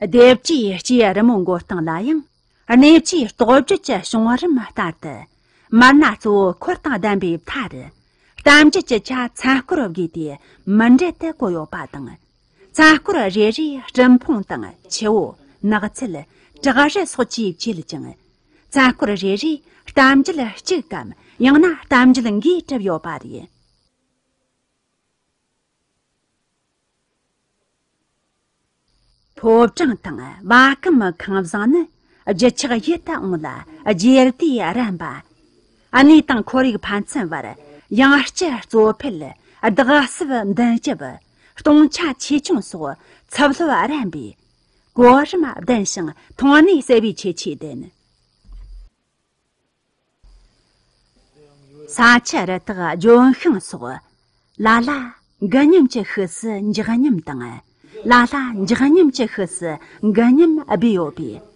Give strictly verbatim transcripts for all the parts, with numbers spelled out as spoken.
སྡེབ་བྲིས་སྐྱེས་རི་མོ་འགོད་སྟངས་ལ་ཡང་གནས་བཅུའི་རྟོགས་བརྗོད་ཀྱི་བྱུང་རིམ་ལྟར་དུ། མར་སྣ་གཙོ་བོ་འཁོར་དང་ལྡན་པའི་མཐའ་རུ། གཏམ་རྒྱུད་ཀྱི་ཆ་མཚན་སྐོར་བརྒྱུད་དེ་མུ་འབྲེལ་དུ་བཀོད་ཡོད་པ་དང་། མཚན་སྐོར་རེ་རེའི་སྤྲིན་ཕུང་དང་ཆུ་བོ། ནགས་ཚལ། བྲག་རི་སོགས་ཀྱིས་ཕྱེ་ལ་ཅིང་། མཚན་སྐོར་རེ་རེས་གཏམ་རྒྱུད་གཅིག་གམ་ཡང་ན་གཏམ་རྒྱུད་འགའི་གྲུབ་ཡོད་པ་རེད། ཕོ་བྲང་དང་བ་གམ་ཁང་བཟང་ནི་རྒྱུ་ཆགས་ཡིད་དུ་འོང་ལ་རྒྱས་བསྡུས་རན་པ། གནས་དང་ཁོར་ཡུག་ཕན་ཚུན་བར་ཡང་སྤྱི་གཙོ་ཕལ། བདག་སྲིད་མདུན་ཞབས། སྟོང་ཆ་ཆེ་ཆུང་སོགས་ཚབ་སློབ་རན་པས། གོ་རིམ་ལྡན་ཞིང་མཐོང་ནས་གསལ་བའི་ཁྱད་ཆོས་ལྡན། ས་ཆུ་རི་དྭགས་ལྗོན་ཤིང་སོགས། ལ་ལ་མགུ་ཉམས་ཀྱི་ཤུལ་སུ་འཇག་ཉམས་དང་། ལ་ལ་འཇག་ཉམས་ཀྱི་ཤུལ་སུ་མགུ་ཉམས་སྦས་ཡོད་པས།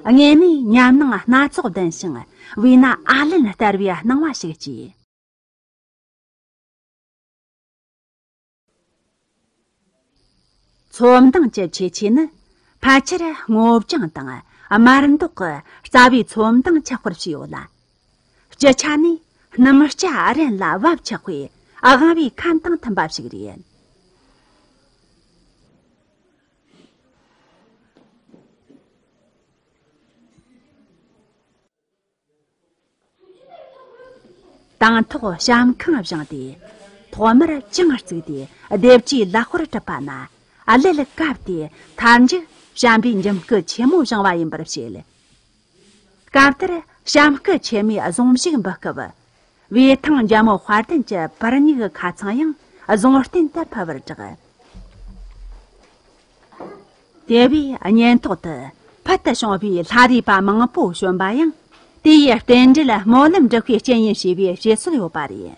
དངོས་གནས་ཉམས་སྣང་སྣ་ཚོགས་ལྡན་ཞིང་དབུས་ན་ཨ་ལན་བསྟར་བའི་སྣང་བ་ཞིག་སྐྱེས། ཚོམ་མདངས་ཀྱི་ཁྱད་ཆོས་ནི། ཕལ་ཆེར་སྔོ་ལྗང་དང་དམར་མདོག་གི་རྩ་བའི་ཚོམ་མདངས་ཁྱད་པར་ཕྱེ་ཡོད་ལ། སྤྱི་ཆ་ནས་སྣུམ་སྐྱ་རན་ལ་བབ་ཆགས་པའི་དབང་བའི་ཁམས་དང་མཐུན་པ་ཞིག་རེད། དང་ཐོག་བཤམས་ཁང་བཞེངས་ཏེ། ཐོག་མར་ཅང་བརྩིགས་ཏེ་ལྡེབས་ཀྱི་ལག་པར་གྲུབ་པ་ན། ཨ་ལེ་ལ་བཀབ་སྟེ་མཐའ་མཇུག་བྱམས་པའི་འཇིམ་སྐུ་ཆེན་མོ་བཞེངས་པ་ཡིན་པར་བཤད། སྐབས་དེར་བྱམས་སྐུ་ཆེན་མོའི་གཟུངས་གཞུག་འབུལ་སྐབས། བེ་ཐང་རྒྱལ་མོ་དཔལ་ལྡན་གྱི་པར་ཉིག་ཁ་ཚང་ཡང་གཟུངས་རྟེན་དུ་ཕུལ་བར་གྲགས། དེ་བས་སྙན་ཐོག་ཏུ་ཕུལ་དུ་བྱུང་བའི་ལྷ་རིས་པ་མང་པོ་བྱོན་པ་ཡང་དེ་ཡི་རྟེན་འབྲེལ་སྨོན་ལམ་འགྲུབ་པའི་རྐྱེན་ཡིན་ཞེས་པའི་བཤད་སྲོལ་ཡོད་པ་རེད།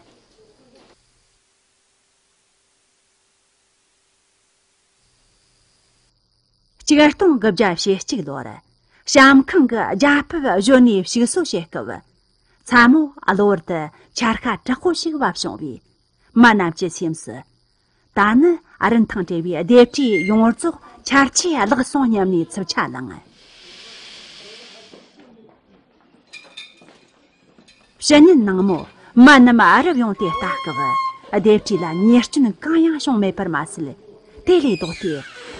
ཆིག་སྟོང་དགུ་བརྒྱ་ཞེ་གཅིག་ལོར་བྱམས་ཁང་གི་རྒྱ་ཕིབས་གཞོན་ནུའི་ཞིག་གསོ་བྱེད་སྐབས། མཚན་མོ་གློ་བུར་དུ་འཆར་ཁ་དྲག་པོ་ཞིག་བབས་བྱུང་བས། མི་རྣམས་ཀྱི་སེམས་སུ། ད་ནི་རིན་ཐང་བྲལ་བའི་ལྡེབས་བྲིས་ཡོངས་རྫོགས་འཆར་ཆས་བརླགས་སོང་སྙམ་ནས་འཚུབ་ཆ་ལངས། ཕྱི་ཉིན་ནངས་མོ་མི་རྣམས་རུབ་ཡོང་སྟེ་ལྟ་སྐབས། ལྡེབས་བྲིས་ལ་ཉེས་སྐྱོན་གང་ཡང་བྱུང་མེད་པར་མ་ཟད། དེ་ལས་ལྡོག་སྟེ་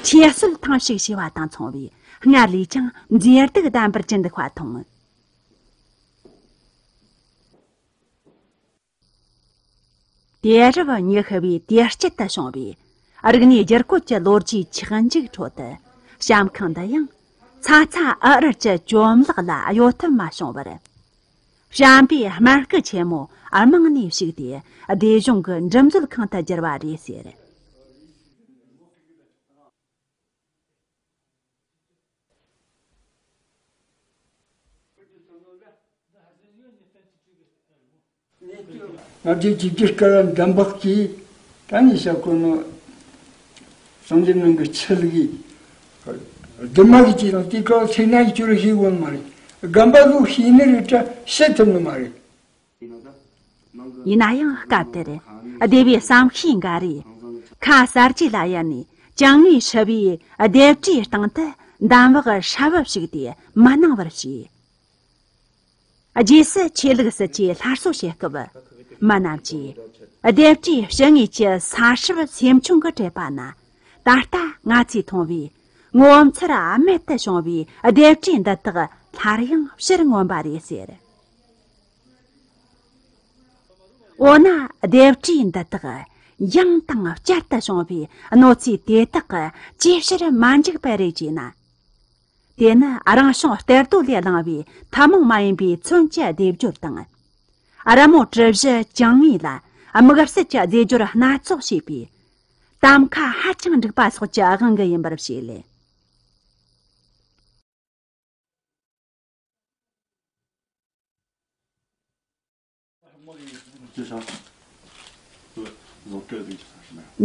ཁྲིད་གསོལ་ཐེངས་ཤིག་བྱས་པ་དང་མཚུངས་པའི་སྔར་ལས་ཀྱང་མཛེས་སྡུག་ལྡན་པར་གྱུར་འདུག་པ་མཐོང་། དུས་རབས་ཉི་ཤུ་བའི་དུས་དཀྱིལ་དུ་བྱུང་བའི་རིག་གནས་བསྒྱུར་བཀོད་ཀྱི་ལོ་རྒྱུས་ཆགས་འཇིག་ཁྲོད་དུ། བྱམས་ཁང་འདི་ཡང་ཚ་ཚ་འུར་འུར་གྱི་གྱོམ་ལག་ལ་གཡོལ་ཐབས་མ་བྱུང་བར། བྱམས་པའི་སྨན་སྐུ་ཆེན་མོ་རྨང་ནས་བཤིག་སྟེ་སྡེ་གཞུང་གི་འགྲིམ་འགྲུལ་ཁང་དུ་བསྒྱུར་བ་རེད་ཟེར། ང་ཚོའི་ཆིབས་བསྒྱུར་སྐལ་བ་འདམ་བག་གིས་ད་ནི་བྱ་དགོས་ནོ། སངས་རྒྱས་ནང་གི་ཆི་ལི་གིས་རྡུལ་མ་གི་ཅི་དང་དེ་ག་ཚེ་ན་ཡི་ཆུ་རུ་ཤེས་དགོས་ནི་མ་རེད། རྒན་པ་ལུག་ཤེས་ནི་རེད་དྲ་བཤད་ཐུབ་ནི་མ་རེད། ཡིན་ན་ཡང་སྐབས་དེར་སྡེ་བའི་བསམ་ཤེས་འགའ་རེས་ཁ་གསར་བརྗེ་ལ་ཡར་ནས་ཅང་ངེས་ཧྲི་བའི་ལྡེབས་བྲིས་སྟེང་དུ་འདམ་བག་ཧྲ་བབ་བཤིག་སྟེ་མ་གནང་བར་བྱས། རྗེས་སུ་ཆོས་ལུགས་སྲིད་ཇུས་སླར་གསོ་བྱེད་སྐབས། མི་རྣམས་ཀྱིས་ལྡེབས་བྲིས་ཕྱི་ངོས་ཀྱི་ས་ཧྲིབ་སེམས་ཆུང་གིས་སྤྲད་པ་ན། ད་ལྟ་ང་ཚོས་མཐོང་བའི་ངོ་མཚར་རྨད་དུ་བྱུང་བའི་ལྡེབས་བྲིས་འདི་དག་སླར་ཡང་ཕྱིར་མངོན་པ་རེད་ཟེར། འོ་ན་ལྡེབས་བྲིས་འདི་དག་ཡང་དང་བསྐྱར་དུ་བྱུང་བའི་གནོད་འཚེ་དེ་དག་གི་ཅིའི་ཕྱིར་མ་འཇིག་པ་རེད་ཅེ་ན། དེ་ནི་རང་བྱུང་གཏེར་རྡོ་ལས་བླངས་པའི་ཐུན་མོང་མ་ཡིན་པའི་ཚོན་གྱི་སྡེབ་སྦྱོར་དང་། རི་མོ་གྲུ་བཞི་ཅང་ངེས་ལ་དམིགས་བསལ་གྱི་རྫས་སྦྱོར་སྣ་ཚོགས་བྱས་པའི་གཏམ་ཁ་ཧ་ཅང་འགྲིག་པ་སོགས་ཀྱི་དབང་གིས་ཡིན་པར་བཤད་ལེ།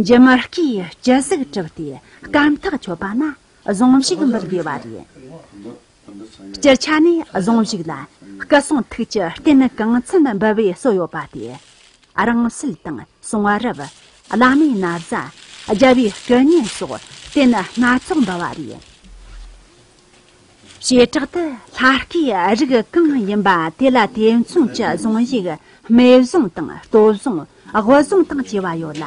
འཇིམ་སྐས་སྐྱི་ཟིག་གྲུབ་སྟེ་སྐམ་ཐག་ཆོད་པ་ན་གཟུངས་གཞུག་འབུལ་དགོས་པ་རེད། སྤྱིར་ཆ་ནས་གཟུངས་གཞུག་ལ་སྐུ་གསུང་ཐུགས་ཀྱི་རྟེན་གང་འཚམ་འབུལ་བའི་སྲོལ་ཡོད་པ་སྟེ། རིང་བསྲེལ་དང་གསུང་རབ། བླ་མའི་ན་བཟའ། རྒྱལ་བའི་སྐུ་བརྙན་སོགས་རྟེན་སྣ་ཚོགས་འབུལ་བ་རེད། བྱེ་བྲག་ཏུ་ལྷ་སྐུའི་རིགས་གང་ཡིན་པ་དེ་ལ་དེ་མཚུངས་ཀྱི་བཟུང་ཡིག་སྨེ་བཟུང་དང་སྟོད་བཟུང་དབུ་བཟུང་དང་བཅས་པ་ཡོད་ལ།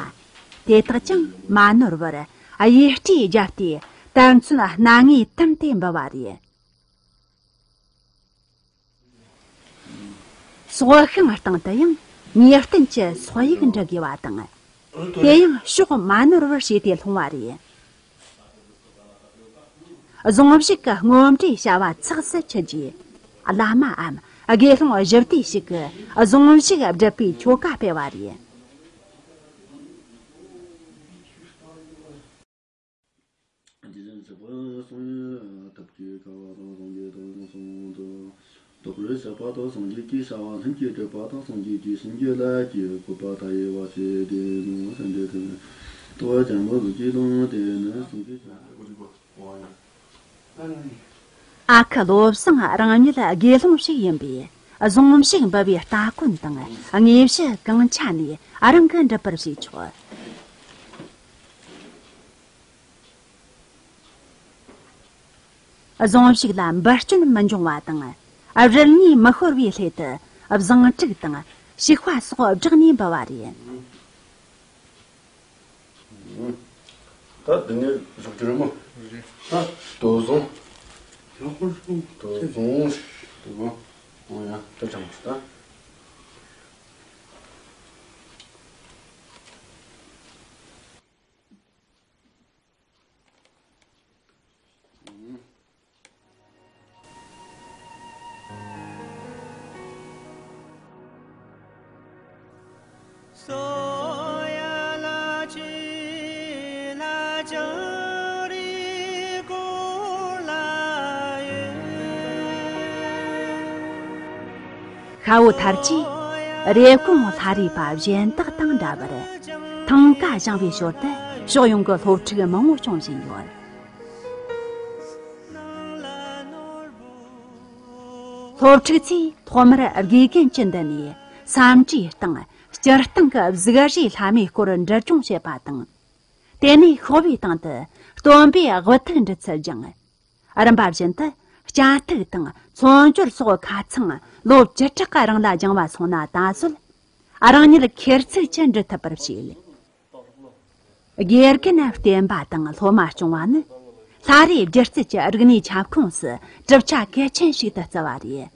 དེ་དག་ཀྱང་མ་ནོར་བར་གཡས་སྤྲས་བརྒྱབ་སྟེ་དར་ཚོན་སྣ་ལྔའི་དུམ་དེ་འབུལ་བ་རེད། སྲོག་ཤིང་སྟེང་དུ་ཡང་ངེས་བསྟན་གྱི་སོག་ཡིག་འབྲི་དགོས་པ་དང་། དེ་ཡང་ཕྱོགས་མ་ནོར་བར་བྱས་ཏེ་ལྷུང་བ་རེད། གཟུངས་གཞུག་གི་སྔོན་འགྲོའི་བྱ་བ་ཚགས་སུ་ཆུད་རྗེས། བླ་མའམ་དགེ་སློང་བཞི་བདེ་ཞིག་གིས་གཟུངས་གཞུག་སྒྲུབ་པའི་ཆོ་ག་སྤེལ་བ་རེད། རྗེ་བཙུན་ཞབས་པད་གསུང་ཡུལ་ཐབས་ཀྱི་དཀའ་བ་དང་སངས་རྒྱས་དང་གསུང་དུ། རྟོགས་པའི་ཞབས་པད་དང་སངས་རྒྱས་ཀྱི་བྱ་བ་ལྷུན་གྱིས་གྲུབ་པ་དང་སངས་རྒྱས་ཀྱི་བྱིན་གྱིས་བརླབས་ཀྱི་བཀོད་པ་མཐའ་ཡས་པ་ཞེས་དེ་ནི་སེམས་འདི་ཐུན་ལྟ་བ་ཅན་པོ་གཟུགས་ཀྱི་དང་དེ་ནི་གསུང་གི་ཨ་ཁུ་བློ་བཟང་རང་ཉིད་དགེ་སློང་ཞིག་ཡིན་པས། གཟུངས་གཞུག་འབུལ་བའི་སྟ་གོན་དང་དངོས་གཞི་གང་ཆ་ནས་རང་གིས་འབྲི་བར་བྱས་ཆོག་གཟུངས་གཞུག་ལ་འབུལ་སྐྱོན་མི་འབྱུང་བ་དང་། དབྱར་གནས་མི་ཤོར་བའི་སླད་དུ་བཟང་དྲུག་དང་ཞིག་པ་སོགས་བསྒྲགས་ནས་འབུལ་བ་རེད། ད་འདི་ནས་བཞག་རྒྱུ་རེད་མོ། ད་སྟོད་བཟུང་། སྟོད་བཟུང་། སྟོད་བཟུང་། འོ་ཡ། ད་ཅང་ད། ཤ་བོ་ཐར་གྱིས་རེབ་གོང་ལྷ་རས་པ་གཞན་དག་དང་འདྲ་བར་ཐང་ཀ་བཞེངས་པའི་ཞོར་དུ་ཕྱོགས་ཡོངས་ཀྱི་སློབ་ཕྲུག་མང་བོ་སྐྱོང་བཞིན་ཡོད། སློབ་ཕྲུག་ཚོས་ཐོག་མར་དགེ་རྒན་གྱི་མདུན་ནས་ས་འབྲས་སྟེང་སྤྱིར་བཏང་གི་གཟུགས་རིས་ལྷ་མོའི་སྐོར་འདྲི་སྦྱོང་བྱེད་པ་དང་། དེ་ནས་ཤོག་བུའི་སྟེང་དུ་སྟོན་པའི་དབུ་ཐུག་འབྲི་ཚུལ་སྦྱངས། རིམ་པ་བཞིན་དུ་སྐྱ་ཐིག་དང་མཚོན་སྦྱོར་སོགས་ཁ་ཚང་ལོ་བཅུ་ཕྲག་གི་རིང་ལ་སྦྱངས་པ་སོང་ན་ད་གཟོད་རང་ཉིད་ཁེར་ཚུགས་ཀྱིས་འབྲི་ཐུབ་པར་བྱེད། དགེ་རྒན་བསྟེན་པ་དང་སློབ་མ་སྐྱོང་བ་ནི་ལྷ་རིས་སྒྱུ་རྩལ་གྱི་རིག་གནས་ཁྱབ་ཁོངས་སུ་གྲུབ་ཆ་གལ་ཆེན་ཞིག་ཏུ་བརྩི་བ་རེད།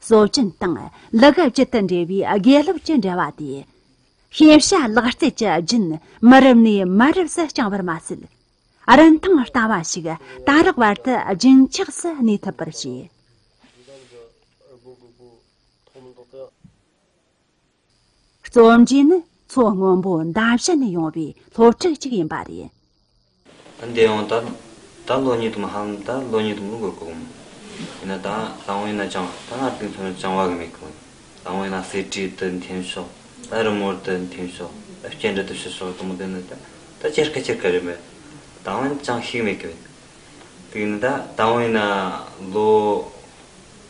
སྲོལ་རྒྱུན་དང་ལུགས་བརྒྱུད་དུ་འབྲེལ་བའི་དགེ་སློབ་ཀྱི་འབྲེལ་བ་དེ། ཤེས་བྱ་ལག་རྩལ་གྱི་རྒྱུན་མི་རབས་ནས་མི་རབས་སུ་བསྐྱངས་པར་མ་ཟད། རིན་ཐང་ལྟ་བ་ཞིག་ད་རག་བར་དུ་རྒྱུན་ཆགས་སུ་གནས་ཐུབ་པར་བྱས། རྩོམ་གཞི་ནི་མཚོ་སྔོན་པོ་མདའ་བཞི་ནས་ཡོང་བའི་སློབ་ཕྲུག་ཅིག་ཡིན་པ་རེད། ད་འདི་ཡང་ད་ད་ལོ་ཉིས་སྟོང་ཧ་ལམ་ད་ལོ་ཉིས་སྟོང་ལོ་འགོར་གོ་གི་མོ། ཡིན་ན་ད་དང་པོ་ཡིན་ན་ཅང་ད་ང་དེ་ཚོ་ཅང་བ་གི་མེད་གི་མོ། དང་པོ་ཡིན་ན་གསེར་བྲིས་དུ་འཐེན་ཤོག་ད་རི་མོར་དུ་འཐེན་ཤོག་ད་སྐྱེ་འདྲ་དུ་ཕྱི་ཤོག་དུ་མོ་དེ་ནི་ད་ད་ཅེར་ཁ་ཅེར་ཁ་རེད་མེད། དང་པོ་ཡིན་ན་ཅང་ཤེས་མེད་གི་མེད། དེ་ཡིན་ན་ད་དང་པོ་ཡིན་ན་ལོ་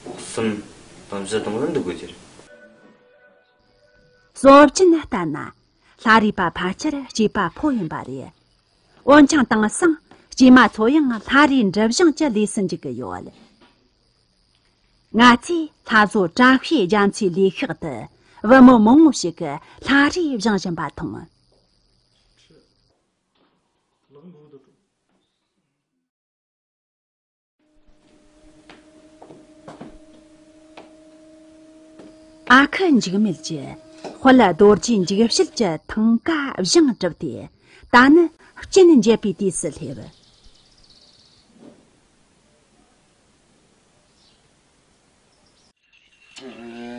གསུམ་དང་བཞི་དུ་མོ་ལ་འདུག་དགོས་ཀྱི་རེད། སྲོལ་རྒྱུན་ལྟར་ན། ལྷ་རིས་པ་ཕལ་ཆེར་སྐྱེས་པ་ཕོ་ཡིན་པ་རེད། འོན་ཀྱང་དེང་སང་སྐྱེས་མ་ཚོ་ཡང་ལྷ་རིས་འབྲི་བཞེངས་ཀྱི་ལས་སུ་འཇུག་གི་ཡོད། ང་ཚོས་ལྷ་བཟོ་བཀྲ་ཤིས་རྒྱ་མཚོའི་ལས་ཤག་ཏུ་བུ་མོ་མང་བོ་ཞིག་གིས་ལྷ་རིས་བཞེངས་བཞིན་པ་མཐོང་། ཨ་ཁུ་འཇིགས་མེད་ཀྱིས་དཔལ་རྡོ་རྗེ་འཇིགས་བྱེད་ཀྱི་ཐང་ཀ་བཞེངས་གྲུབ་སྟེ། ད་ནི་སྤྱན་འབྱེད་པའི་དུས་སུ་སླེབས།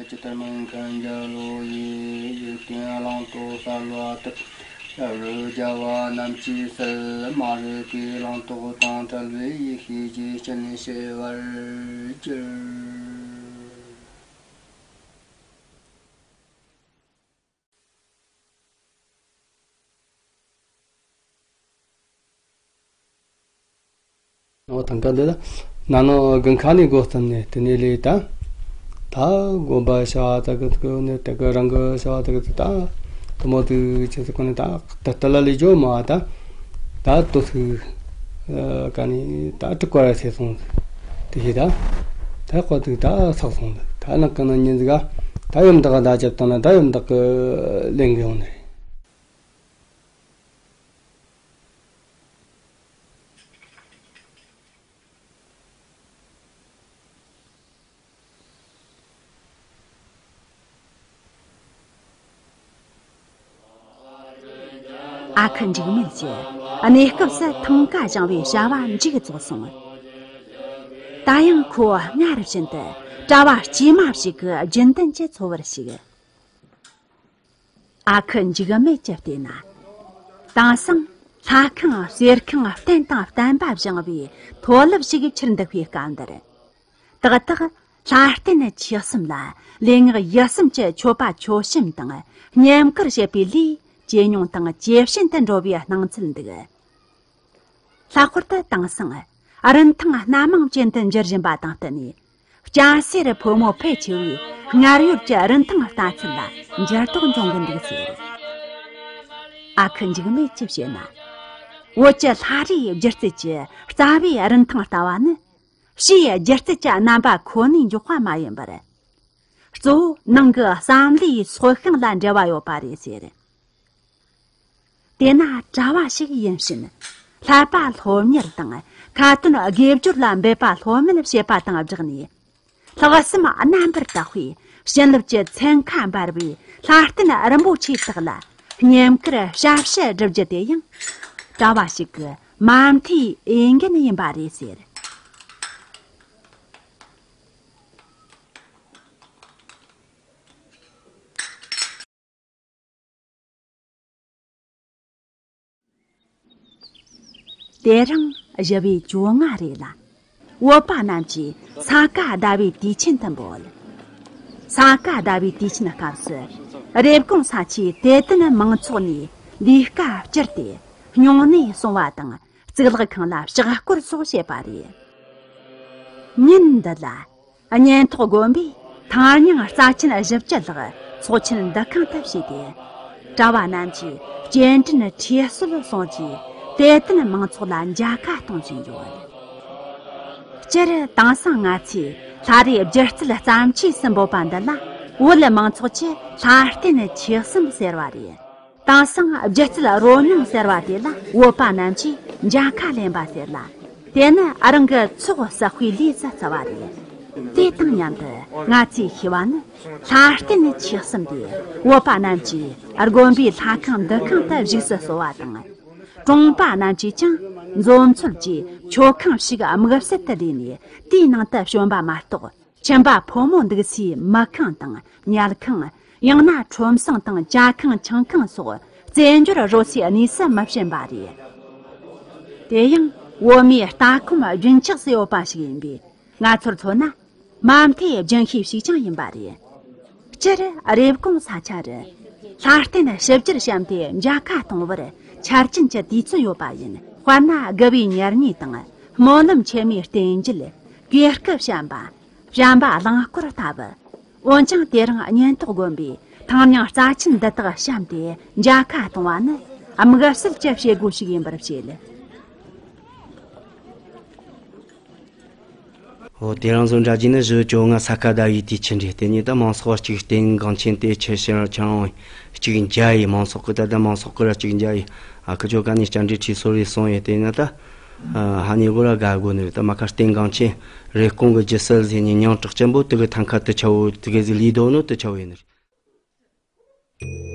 ཇི་ལྟར་སྨོན་མཁན་རྒྱལ་པོ་ཡིས། འཇིག་རྟེན་གླང་ཐོག་གསལ་བ་ལྟར། ལྷ་རིས་རྒྱལ་བ་རྣམས་ཀྱི་སྲས། མ་རིག་པའི་གླང་ཐོག་དང་བྲལ་བའི་ཡེ་ཤེས་ཀྱི་སྤྱན་ཕྱེ་བར་གྱུར། འོ་ཐང་ཀ་འདི་ལ་ན་ནིང་དགུན་ཁ་ནས་འགོ་བརྩམས་ནས་དེ་ནས་ལས་ད། ད་དགོན་པ་བྱ་བ་དག་གི་ནས་དེ་གི་རང་གི་བྱ་བ་དག་གི་ད་དུ་མོ་དུ་ཆེ་ཚེ་ཀུན་ནས་ད་ད་ལྟ་ལ་ལས་སྦྱོར་མ་ད། ད་དུ་ཚིག་ག་ནས་ད་དྲུག་པ་ར་ཚེ་སོང་། ཡིན་ད། ད་ཁོ་ཐུག་ད་ཚགས་སོང་འདུག་ད་ནག་གི་ནང་ཉིན་ཟིག་ག་ད་ཡོམ་དག་ག་ད་རྒྱབ་བཏང་ན་ད་ཡོམ་དག་གི་ལེན་གི་ཡོང་ནི་རེད། ཨ་ཁུ་འཇིགས་མེད་ཀྱིས་གནས་སྐབས་སུ་ཐང་ག་བཞེངས་པའི་བྱ་བ་མཇུག་རྫོགས་སོང་། ད་ཡང་ཁོ་སྔར་བཞིན་དུ་གྲྭ་བ་དཀྱུས་མ་ཞིག་གི་རྒྱུན་ལྡན་གྱི་འཚོ་བར་ཞུགས། ཨ་ཁུ་འཇིགས་མེད་ཀྱིས་བལྟས་ན། དེང་སང་ལྷ་ཁང་གསེར་ཁང་བརྟན་དང་བརྟན་པ་བཞེངས་པའི་མཐོ་སློབ་ཞིག་ཕྱིར་འདུག་པའི་སྐབས་འདིར། ཏག་ཏག་ལྷ་རྟེན་ཆོས་གསུམ་ལ་ལུས་ངག་ཡིད་གསུམ་གྱི་མཆོད་པ་མཆོད་བཤམས་དང་བསྙེན་བཀུར་བྱེད་པའི་ལས་ཇེ་ཉུང་དང་ཇེ་ཞན་དུ་འགྲོ་བའི་སྣང་ཚུལ་འདུག་ལྷག་པར་དུ་དེང་སང་རིན་ཐང་སྣ་མང་ཅན་དུ་འགྱུར་བཞིན་པ་དང་བསྟུན་ནས། སྐྱ་སེར་ཕོ་མོ་ཕལ་ཆེ་བས་སྔར་ཡོད་ཀྱི་རིན་ཐང་ལྟ་ཚུལ་ལ་འགྱུར་ལྡོག་འབྱུང་གི་འདུག་ཟེར། ཨ་ཁུ་འཇིགས་མེད་ཀྱིས་བཤད་ན། བོད་ཀྱི་ལྷ་རིས་སྒྱུ་རྩལ་གྱི་རྩ་བའི་རིན་ཐང་ལྟ་བ་ནི། ཕྱིའི་སྒྱུ་རྩལ་གྱི་རྣམ་པ་ཁོ་ནས་འཇོག་པ་མ་ཡིན་པར། གཙོ་བོ་ནང་གི་བསམ་བློའི་ཚོགས་ཤིང་ལ་འབྲེལ་བ་ཡོད་པ་རེད་ཟེར། དེས་ན་གྲྭ་བ་ཞིག་ཡིན་ཕྱིན། བསླབ་པ་སློབ་གཉེར་དང་ཁ་ཏོན་དགེ་སྦྱོར་ལ་འབད་པ་ལྷོད་མེད་བྱེད་པ་དང་སྦྲགས་ནས། ལྷག་བསམ་རྣམ་པར་དག་པས་བྱིན་རླབས་ཀྱི་ཚན་ཁ་འབར་བའི་ལྷ་རྟེན་རིན་པོ་ཆེའི་དག་ལ་བསྙེན་བཀུར་ཞབས་ཕྱི་བསྒྲུབ་རྒྱུ་དེ་ཡང་། གྲྭ་བ་ཞིག་གི་མ་མཐའི་འོས་འགན་ཡིན་པ་རེད་ཟེར། དེ་རིང་ཞི་བའི་བཅོ་ལྔ་རེད་ལ། བོད་པ་རྣམས་ཀྱིས་ས་ག་ཟླ་བའི་དུས་ཆེན་དུ་འབོད། ས་ག་ཟླ་བའི་དུས་ཆེན་སྐབས་སུ་རེབ་གོང་ས་ཆའི་དད་ལྡན་མང་ཚོགས་ནས་ལས་ཀ་བསྐྱུར་ཏེ་སྨྱུང་གནས་སྲུང་བ་དང་གཙུག་ལག་ཁང་ལ་ཕྱག་སྐོར་སོགས་བྱེད་པ་རེད། ཉིན་འདི་ལ། གཉན་ཐོག་དགོན་པའི་ཐང་རྙིང་རྩ་ཆེན་བཞི་བཅུ་ལྷག་ཚོགས་ཆེན་འདུ་ཁང་དུ་ཞུགས་ཏེ། གྲྭ་བ་རྣམས་ཀྱིས་སྤྱན་འདྲེན་ཁྲུས་གསོལ་སོགས་ཀྱིས་དད་ལྡན་མང་ཚོགས་ལ་མཇལ་ཁ་གཏོང་བཞིན་ཡོད། སྤྱིར་དེང་སང་ང་ཚོས་ལྷ་རིས་སྒྱུ་རྩལ་བརྩམས་ཆོས་སུ་འབོད་པ་འདི་ལ་བོད་མང་ཚོགས་ཀྱིས་ལྷ་རྟེན་ཆོས་གསུམ་ཟེར་བ་རེད། དེང་སང་སྒྱུ་རྩལ་རོལ་མྱོང་ཟེར་བ་དེ་ལ་བོད་པ་རྣམས་ཀྱིས་མཇལ་ཁ་ལེན་པ་ཟེར་ལ། དེ་ནི་རང་གི་ཚོགས་བསགས་པའི་ལས་སུ་བརྩི་བ་རེད། དེ་དང་མཉམ་དུ་ང་ཚོས་ཤེས་པ་ནི། ལྷ་རྟེན་ཆོས་གསུམ་དེ་བོད་པ་རྣམས་ཀྱིས་དགོན་པའི་ལྷ་ཁང་འདུ་ཁང་དུ་བཞུགས་སུ་གསོལ་བ་དང་། གྲོང་པ་རྣམས་ཀྱིས་ཀྱང་མཛོད་འཚོལ་གྱིས་མཆོད་ཁང་ཞིག་དམིགས་བསལ་དུ་ལས་ནས་དེའི་ནང་དུ་བྱོན་པ་མ་གཏོགས། ཁྱིམ་པ་ཕོ་མོ་འདུག་སའི་མི་ཁང་དང་ཉལ་ཁང་། ཡང་ན་ཁྲོམ་སྲང་དང་ཇ་ཁང་ཆང་ཁང་སོགས་རྩེད་འཇོར་རོལ་སའི་གནས་སུ་མི་བྱིན་པ་རེད། དེ་ཡང་བོད་མིའི་ལྟ་ཁོམ་རྒྱུན་ཆགས་སུ་ཡོད་པ་ཞིག་ཡིན་པས། ང་ཚོར་མཚོན་ན་མ་མཐའི་རྒྱུན་ཤེས་ཤིག་ཀྱང་ཡིན་པ་རེད། སྤྱིར་རེབ་གོང་ས་ཆ་རུ་ལྷ་རྟེན་ཞིབ་བསྒྱུར་བཤམས་ཏེ་མཇལ་ཁ་གཏོང་བར་ཆ་རྐྱེན་གྱི་དུས་ཚོད་ཡོད་པ་ཡིན། དཔེར་ན་དགུ་བའི་ཉེར་གཉིས་དང་སྨོན་ལམ་ཆེན་མོའི་རྟེན་མཇལ། གོས་སྐུ་བཤམས་པ། བྱམས་པ་གླིང་སྐོར་ལྟ་བུ། འོན་ཀྱང་དེ་རིང་གཉན་ཐོག་དགོན་པའི་ཐང་རྙིང་རྩ་ཆེན་འདི་དག་བཤམས་ཏེ་མཇལ་ཁ་གཏོང་བ་ནི་དམིགས་བསལ་གྱི་བྱེད་སྒོ་ཞིག་ཡིན་པར་བཤད། འོ་དེ་རིང་བཟོ་འདྲ་གྱི་ནི་བཞི་བཅོ་ལྔ་ས་ག་ཟླ་བའི་དུས་ཆེན་རེད། དེ་ཉིད་དུ་མང་ཚོགས་གཅིག་རྟེན་འགངས་ཆེན་དེ་ཆེ་ཕྱིར་ཁྱེད་རང་གཅིག་མཇལ་ཡི། མང་ཚོགས་ཀྱི་ད་ལྟ་མང་ཚོགས་ཀྱི་ར་གཅིག་མཇལ་ཡི། ཨ་ཁུ་ཅོ་ག་ནས་སྤྱན་འདྲེན་ཁྲུས་གསོལ་རེ་སོང་ཡི། དེ་ནི་ད། ཧ་ནི་གོ་ར་དགའ་དགོ་ནི་རེད། ད་མ་ཁ་རྟེན་འགངས་ཆེན་རེབ་གོང་གི་སྒྱུ་རྩལ་ཟེར་ནས་མིང་གྲགས་ཅན་པོ་དེ་གི་ཐང་ཁ་དུ་ཆ་བོ་དེ་གི་ཟིག་ལི་དོ་ནོ་དུ་ཆ་བོ་ཡིན་ནི་རེད།